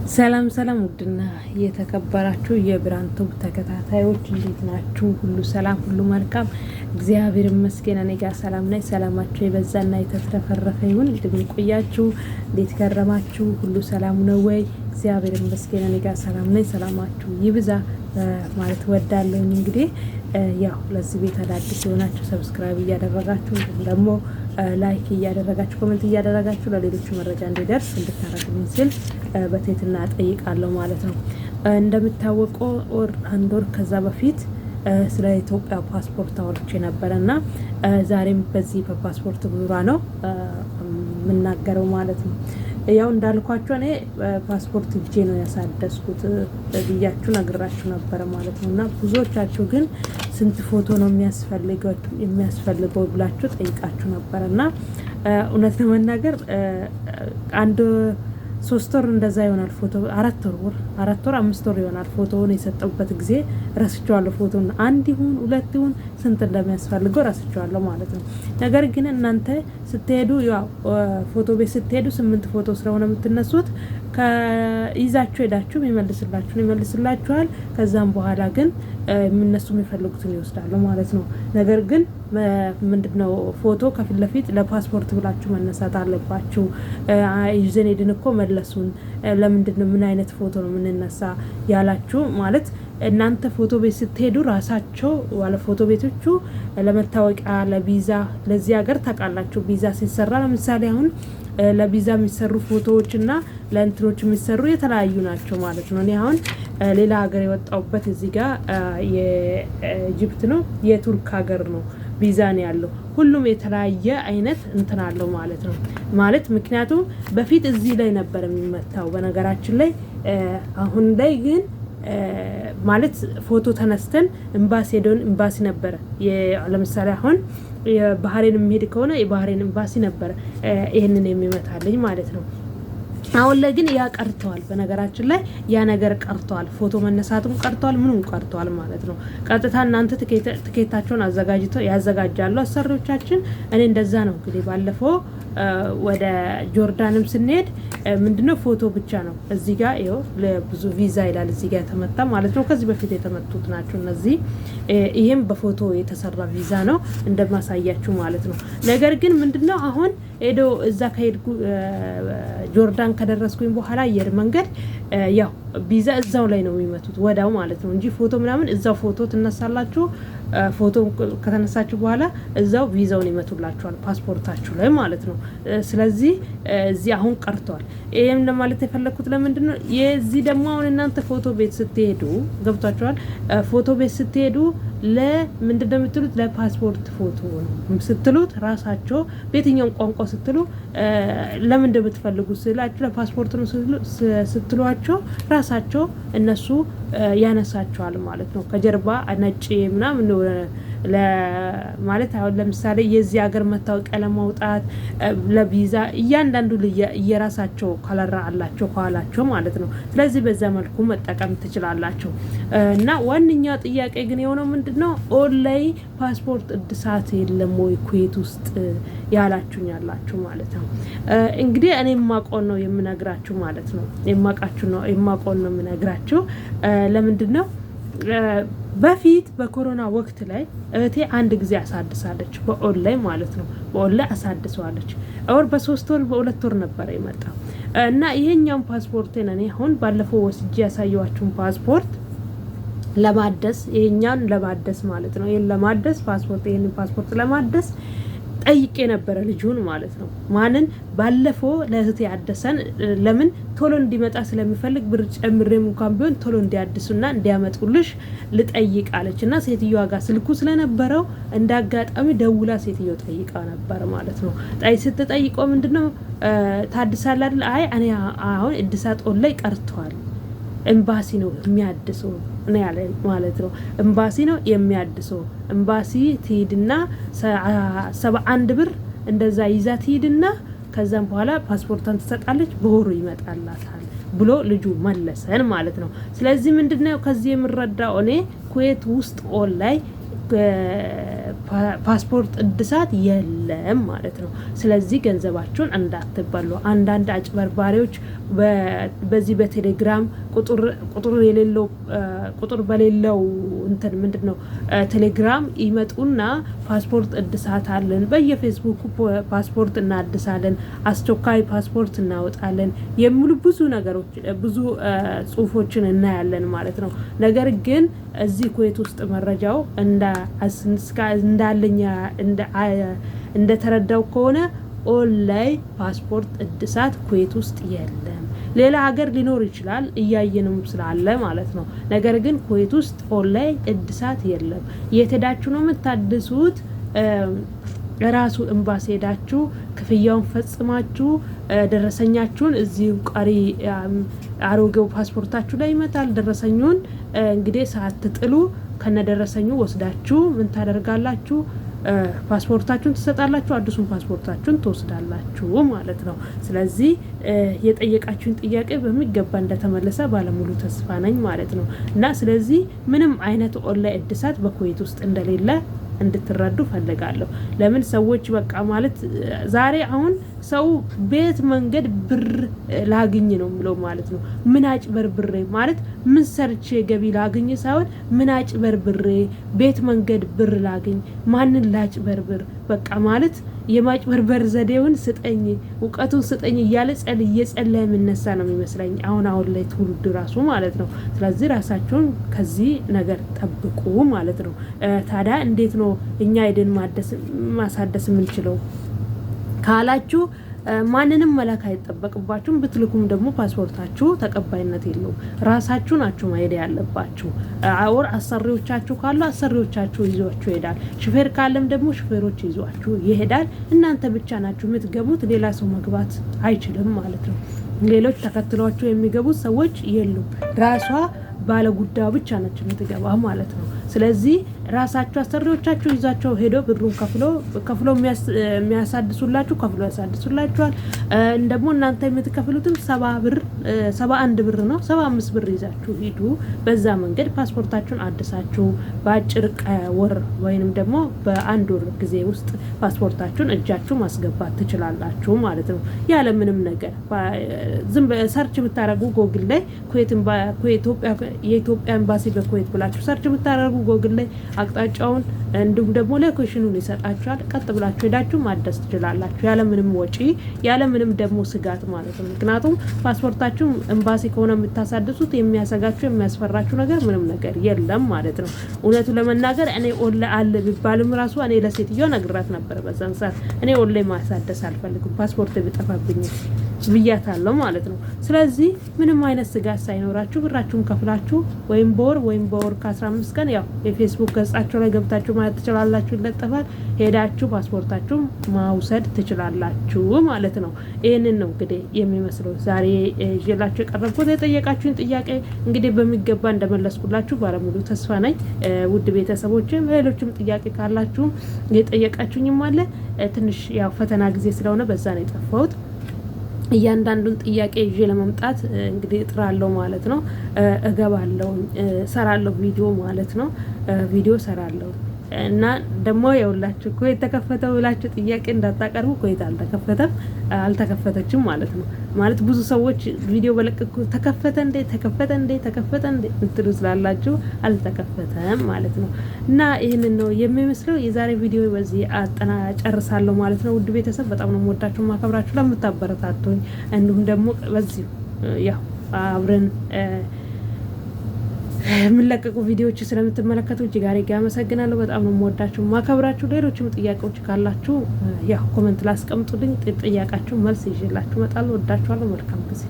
ሰላም ሰላም፣ ውድና የተከበራችሁ የብራን ቱብ ተከታታዮች እንዴት ናችሁ? ሁሉ ሰላም፣ ሁሉ መልካም፣ እግዚአብሔር ይመስገን። እኔ ጋር ሰላም ነኝ። ሰላማችሁ የበዛና የተትረፈረፈ ይሁን። እንደምን ቆያችሁ? እንዴት ከረማችሁ? ሁሉ ሰላም ነው ወይ? እግዚአብሔር ይመስገን። እኔ ጋር ሰላም ነኝ። ሰላማችሁ ይብዛ ማለት ወዳለሁኝ። እንግዲህ ያው ለዚህ ቤት አዳዲስ የሆናችሁ subscribe እያደረጋችሁ፣ እንዲሁም ደግሞ like እያደረጋችሁ፣ comment እያደረጋችሁ ለሌሎቹ መረጃ እንዲደርስ እንድታረጉልኝ ስል በትህትና እጠይቃለሁ ማለት ነው። እንደሚታወቀው ወር አንድ ወር ከዛ በፊት ስለ ኢትዮጵያ ፓስፖርት አውርቼ ነበረ እና ዛሬም በዚህ በፓስፖርት ዙሪያ ነው የምናገረው ማለት ነው። ያው እንዳልኳቸው እኔ ፓስፖርት እጄ ነው ያሳደስኩት ብያችሁ ነግራችሁ ነበረ ማለት ነው። እና ብዙዎቻችሁ ግን ስንት ፎቶ ነው የሚያስፈልገው ብላችሁ ጠይቃችሁ ነበረ። እና እውነት ለመናገር አንድ 3 ወር እንደዛ ይሆናል ፎቶ፣ 4 ወር፣ 4 ወር 5 ወር ይሆናል ፎቶውን የሰጠሁበት ጊዜ ረስቼዋለሁ። ፎቶን አንድ ይሁን ሁለት ይሁን ስንት እንደሚያስፈልገው ረስቼዋለሁ ማለት ነው። ነገር ግን እናንተ ስትሄዱ፣ ያው ፎቶ ቤት ስትሄዱ 8 ፎቶ ስለሆነ የምትነሱት ይዛችሁ ሄዳችሁ የሚመልስላችሁን ይመልስላችኋል። ከዛም በኋላ ግን እነሱ የሚፈልጉትን ይወስዳሉ ማለት ነው። ነገር ግን ምንድነው ፎቶ ከፊት ለፊት ለፓስፖርት ብላችሁ መነሳት አለባችሁ። ይዘን ሄድን እኮ መለሱን፣ ለምንድነው ምን አይነት ፎቶ ነው የምንነሳ ያላችሁ ማለት እናንተ ፎቶ ቤት ስትሄዱ ራሳቸው ባለ ፎቶ ቤቶቹ ለመታወቂያ፣ ለቪዛ፣ ለዚህ ሀገር ታውቃላችሁ ቪዛ ሲሰራ ለምሳሌ አሁን ለቪዛ የሚሰሩ ፎቶዎች እና ለእንትኖች የሚሰሩ የተለያዩ ናቸው ማለት ነው። እኔ አሁን ሌላ ሀገር የወጣሁበት እዚህ ጋር የ Egypt ነው፣ የቱርክ ሀገር ነው ቪዛ ነው ያለው። ሁሉም የተለያየ አይነት እንትን አለው ማለት ነው። ማለት ምክንያቱም በፊት እዚህ ላይ ነበር የሚመታው በነገራችን ላይ። አሁን ላይ ግን ማለት ፎቶ ተነስተን ኤምባሲ ሄደን ኤምባሲ ነበረ። ለምሳሌ አሁን የባህሬን የሚሄድ ከሆነ የባህሬን ኤምባሲ ነበረ ይህንን የሚመታልኝ ማለት ነው። አሁን ላይ ግን ያ ቀርተዋል። በነገራችን ላይ ያ ነገር ቀርተዋል። ፎቶ መነሳቱም ቀርተዋል፣ ምኑም ቀርተዋል ማለት ነው። ቀጥታ እናንተ ትኬታቸውን አዘጋጅተው ያዘጋጃሉ አሰሪዎቻችን። እኔ እንደዛ ነው እንግዲህ ባለፈው ወደ ጆርዳንም ስንሄድ ምንድነው ፎቶ ብቻ ነው። እዚህ ጋር ይኸው ለብዙ ቪዛ ይላል እዚህ ጋር የተመታ ማለት ነው። ከዚህ በፊት የተመቱት ናቸው እነዚህ። ይሄም በፎቶ የተሰራ ቪዛ ነው እንደማሳያችሁ ማለት ነው። ነገር ግን ምንድነው አሁን ሄዶ እዛ ከሄድኩ ጆርዳን ከደረስኩኝ በኋላ አየር መንገድ ያው ቪዛ እዛው ላይ ነው የሚመቱት ወዳው ማለት ነው እንጂ ፎቶ ምናምን እዛው ፎቶ ትነሳላችሁ። ፎቶ ከተነሳችሁ በኋላ እዛው ቪዛውን ይመቱላችኋል ፓስፖርታችሁ ላይ ማለት ነው። ስለዚህ እዚህ አሁን ቀርተዋል። ይሄም ለማለት የፈለግኩት ለምንድን ነው የዚህ ደግሞ አሁን እናንተ ፎቶ ቤት ስትሄዱ ገብቷችኋል። ፎቶ ቤት ስትሄዱ ለምንድን ነው የምትሉት? ለፓስፖርት ፎቶ ነው ስትሉት ራሳቸው በየትኛውም ቋንቋ ስትሉ ለምን እንደምትፈልጉ ስላችሁ ለፓስፖርት ነው ስትሏቸው ራሳቸው እነሱ ያነሳቸዋል ማለት ነው። ከጀርባ ነጭ ምናምን ማለት አሁን ለምሳሌ የዚህ ሀገር መታወቂያ ለማውጣት ለቪዛ እያንዳንዱ የራሳቸው color አላቸው ከኋላቸው ማለት ነው። ስለዚህ በዛ መልኩ መጠቀም ትችላላችሁ። እና ዋነኛው ጥያቄ ግን የሆነው ምንድነው ኦንላይን ፓስፖርት እድሳት የለም ወይ ኩዌት ውስጥ ያላችሁኝ ያላችሁ ማለት ነው። እንግዲህ እኔ የማውቀውን ነው የምነግራችሁ ማለት ነው። የማውቃችሁ ነው የማውቀውን ነው የምነግራችሁ። ለምንድን ነው በፊት በኮሮና ወቅት ላይ እህቴ አንድ ጊዜ አሳድሳለች፣ በኦንላይን ማለት ነው። በኦንላይን አሳድሰዋለች። ወር በ3 ወር በ2 ወር ነበረ የመጣው። እና ይሄኛውን ፓስፖርቴን እኔ አሁን ባለፈው ወስጄ ያሳየኋችሁን ፓስፖርት ለማደስ፣ ይሄኛውን ለማደስ ማለት ነው። ይሄን ለማደስ ፓስፖርት፣ ይሄንን ፓስፖርት ለማደስ ጠይቄ ነበረ ልጁን ማለት ነው። ማንን? ባለፈው ለእህቴ ያደሰን። ለምን ቶሎ እንዲመጣ ስለሚፈልግ ብር ጨምሬም እንኳን ቢሆን ቶሎ እንዲያድሱና እንዲያመጡልሽ ልጠይቅ አለች። እና ሴትዮዋ ጋር ስልኩ ስለነበረው እንደ አጋጣሚ ደውላ ሴትዮ ጠይቃ ነበር ማለት ነው። ስትጠይቀው ምንድነው ታድሳለህ አይደል? አይ እኔ አሁን እድሳት ኦንላይን ቀርተዋል፣ ኤምባሲ ነው የሚያድሰው ነው ያለ ማለት ነው። ኤምባሲ ነው የሚያድሰው። ኤምባሲ ትሂድና 71 ብር እንደዛ ይዛ ትሂድና ከዛም በኋላ ፓስፖርቷን ትሰጣለች፣ በወሩ ይመጣላታል ብሎ ልጁ መለሰን ማለት ነው። ስለዚህ ምንድነው ከዚህ የምረዳው እኔ ኩዌት ውስጥ ኦንላይን ፓስፖርት እድሳት የለም ማለት ነው። ስለዚህ ገንዘባችሁን እንዳትበሉ። አንዳንድ አጭበርባሪዎች በዚህ በቴሌግራም ቁጥር የሌለው፣ ቁጥር በሌለው እንትን ምንድን ነው ቴሌግራም ይመጡና ፓስፖርት እድሳት አለን፣ በየፌስቡኩ ፓስፖርት እናድሳለን፣ አስቸኳይ ፓስፖርት እናወጣለን የሚሉ ብዙ ነገሮች፣ ብዙ ጽሁፎችን እናያለን ማለት ነው። ነገር ግን እዚህ ኩዌት ውስጥ መረጃው እንዳለኝ እንደተረዳው ከሆነ ኦንላይን ፓስፖርት እድሳት ኩዌት ውስጥ የለም። ሌላ ሀገር ሊኖር ይችላል፣ እያየንም ስላለ ማለት ነው። ነገር ግን ኩዌት ውስጥ ኦንላይን እድሳት የለም። የት ሄዳችሁ ነው የምታድሱት? ራሱ ኤምባሲ ሄዳችሁ ክፍያውን ፈጽማችሁ ደረሰኛችሁን እዚሁ ቀሪ አሮጌው ፓስፖርታችሁ ላይ ይመጣል። ደረሰኙን እንግዲህ ሳትጥሉ ከነደረሰኙ ወስዳችሁ ምን ታደርጋላችሁ? ፓስፖርታችሁን ትሰጣላችሁ፣ አዲሱን ፓስፖርታችሁን ትወስዳላችሁ ማለት ነው። ስለዚህ የጠየቃችሁን ጥያቄ በሚገባ እንደተመለሰ ባለሙሉ ተስፋ ነኝ ማለት ነው። እና ስለዚህ ምንም አይነት ኦንላይን እድሳት በኩዌት ውስጥ እንደሌለ እንድትረዱ ፈልጋለሁ። ለምን ሰዎች በቃ ማለት ዛሬ አሁን ሰው ቤት መንገድ ብር ላግኝ ነው የሚለው ማለት ነው። ምን አጭበርብሬ፣ ማለት ምን ሰርቼ ገቢ ላግኝ ሳይሆን ምን አጭበርብሬ ቤት መንገድ ብር ላግኝ፣ ማንን ላጭበርብር፣ በቃ ማለት የማጭበርበር ዘዴውን ስጠኝ፣ እውቀቱን ስጠኝ እያለ እየጸለየ የምነሳ ነው የሚመስለኝ አሁን አሁን ላይ ትውልድ ራሱ ማለት ነው። ስለዚህ ራሳችሁን ከዚህ ነገር ጠብቁ ማለት ነው። ታዲያ እንዴት ነው እኛ ሄደን ማሳደስ የምንችለው ካላችሁ፣ ማንንም መላክ አይጠበቅባችሁም። ብትልኩም ደግሞ ፓስፖርታችሁ ተቀባይነት የለውም። ራሳችሁ ናችሁ መሄድ ያለባችሁ። አወር አሰሪዎቻችሁ ካሉ አሰሪዎቻችሁ ይዟችሁ ይሄዳል። ሹፌር ካለም ደግሞ ሹፌሮች ይዟችሁ ይሄዳል። እናንተ ብቻ ናችሁ የምትገቡት። ሌላ ሰው መግባት አይችልም ማለት ነው። ሌሎች ተከትሏችሁ የሚገቡት ሰዎች የሉም። ራሷ ባለ ጉዳዩ ብቻ ነች የምትገባ ማለት ነው። ስለዚህ ራሳችሁ አሰሪዎቻችሁ ይዛቸው ሄዶ ብሩን ከፍሎ ከፍሎ የሚያሳድሱላችሁ ከፍሎ ያሳድሱላችኋል። ደግሞ እናንተ የምትከፍሉትም 70 ብር፣ 71 ብር ነው፣ 75 ብር ይዛችሁ ሂዱ። በዛ መንገድ ፓስፖርታችሁን አድሳችሁ በአጭር ወር ወይንም ደግሞ በአንድ ወር ጊዜ ውስጥ ፓስፖርታችሁን እጃችሁ ማስገባት ትችላላችሁ ማለት ነው። ያለ ምንም ነገር ዝም search ብታደርጉ ጎግል ላይ የኢትዮጵያ ኤምባሲ በኩዌት ብላችሁ search ብታደርጉ ጎግል ላይ አቅጣጫውን እንዲሁም ደግሞ location ኑን ይሰጣችኋል። ቀጥ ብላችሁ ሄዳችሁ ማደስ ትችላላችሁ፣ ያለምንም ወጪ፣ ያለምንም ደግሞ ስጋት ማለት ነው። ምክንያቱም ፓስፖርታችሁ ኤምባሲ ከሆነ የምታሳድሱት የሚያሰጋችሁ የሚያስፈራችሁ ነገር ምንም ነገር የለም ማለት ነው። እውነቱ ለመናገር እኔ ኦንላይን አለ ቢባልም ራሱ እኔ ለሴትዮዋ ነግራት ነበር በዛን ሰዓት፣ እኔ ኦንላይን ማሳደስ አልፈልግም ፓስፖርት ቢጠፋብኝ ብያታለሁ ማለት ነው። ስለዚህ ምንም አይነት ስጋት ሳይኖራችሁ ብራችሁን ከፍላችሁ ወይም በወር ወይም በወር ከ15 ቀን ያው የፌስቡክ ገጻቸው ላይ ገብታችሁ ማየት ትችላላችሁ፣ ይለጠፋል። ሄዳችሁ ፓስፖርታችሁን ማውሰድ ትችላላችሁ ማለት ነው። ይህንን ነው እንግዲህ የሚመስለው ዛሬ ይዤላችሁ የቀረብኩት። የጠየቃችሁን ጥያቄ እንግዲህ በሚገባ እንደመለስኩላችሁ ባለሙሉ ተስፋ ነኝ። ውድ ቤተሰቦችም ሌሎችም ጥያቄ ካላችሁ የጠየቃችሁኝም አለ። ትንሽ ያው ፈተና ጊዜ ስለሆነ በዛ ነው የጠፋሁት። እያንዳንዱን ጥያቄ ይዤ ለመምጣት እንግዲህ እጥራለሁ ማለት ነው። እገባለሁ፣ ሰራለሁ ቪዲዮ ማለት ነው። ቪዲዮ ሰራለሁ እና ደግሞ የውላችሁ ኩዌት ተከፈተ ብላችሁ ጥያቄ እንዳታቀርቡ። ኩዌት አልተከፈተም፣ አልተከፈተችም ማለት ነው። ማለት ብዙ ሰዎች ቪዲዮ በለቀኩ ተከፈተ እንዴ፣ ተከፈተ እንዴ፣ ተከፈተ እንዴ እንትሉ ስላላችሁ አልተከፈተም ማለት ነው። እና ይህንን ነው የሚመስለው የዛሬ ቪዲዮ በዚህ አጠና ጨርሳለሁ ማለት ነው። ውድ ቤተሰብ፣ በጣም ነው የምወዳችሁ ማከብራችሁ፣ ለምታበረታቱኝ እንዲሁም ደግሞ በዚሁ ያው አብረን የምለቀቁ ቪዲዮዎች ስለምትመለከቱ እጅግ አድርጌ አመሰግናለሁ። በጣም ነው የምወዳችሁ ማከብራችሁ። ሌሎችም ጥያቄዎች ካላችሁ ያው comment ላይ አስቀምጡልኝ። ጥያቄያችሁ መልስ ይዤላችሁ እመጣለሁ። ወዳችኋለሁ። መልካም ጊዜ።